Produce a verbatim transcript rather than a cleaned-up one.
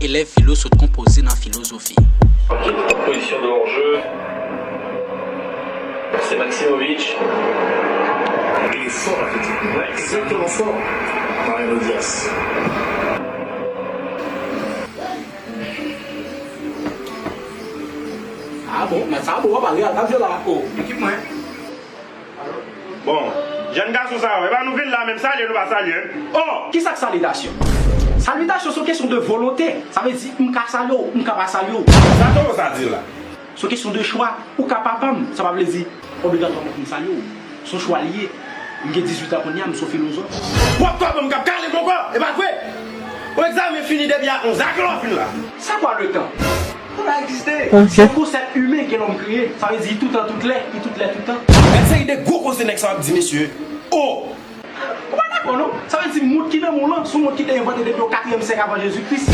Elèv filo sot konpoze nan filozofi. Ok, position de l'enjeu. C'est Maximovic. Il est fort athlétiquement. Exactement fort. Mariano Diaz. Ah bon, mèt sa bon, w ap pale al Fabiola. Oh, ekip mwen. Bon, jèn gason sa yo, e pa nou vin la menm salye nou pa salye. Oh! Kisa k salitasyon? Salitasyon se yon kesyon de volonte. Sa vle di, m ka salye w, m ka pa salye w. Sa Toro sa di la? Se yon kesyon de chwa. Ou ka papa m, sa pa vle di obligatwaman pou m salye w. Se yon chwa l ye. M gen dizuit an kounye a, m se yon filozòf. W ap twa bon m k ap kale m ankò, e pa vre? Yon egzamen fini depi a onz a kilè w fin la? C'est quoi le temps? Tan pa egziste. Se yon konsèp imen ke lòm kreye. Sa vle di tout an tout lè, ki tout lè tout tan. Gad seri de gwo koze nèg sa w ap di mesye. Oh! Ou pa dakò non? Sa vle di mond ki nan mond lan, se yon mond ki te envante depi o katriyèm syèk avan Jezi Kris.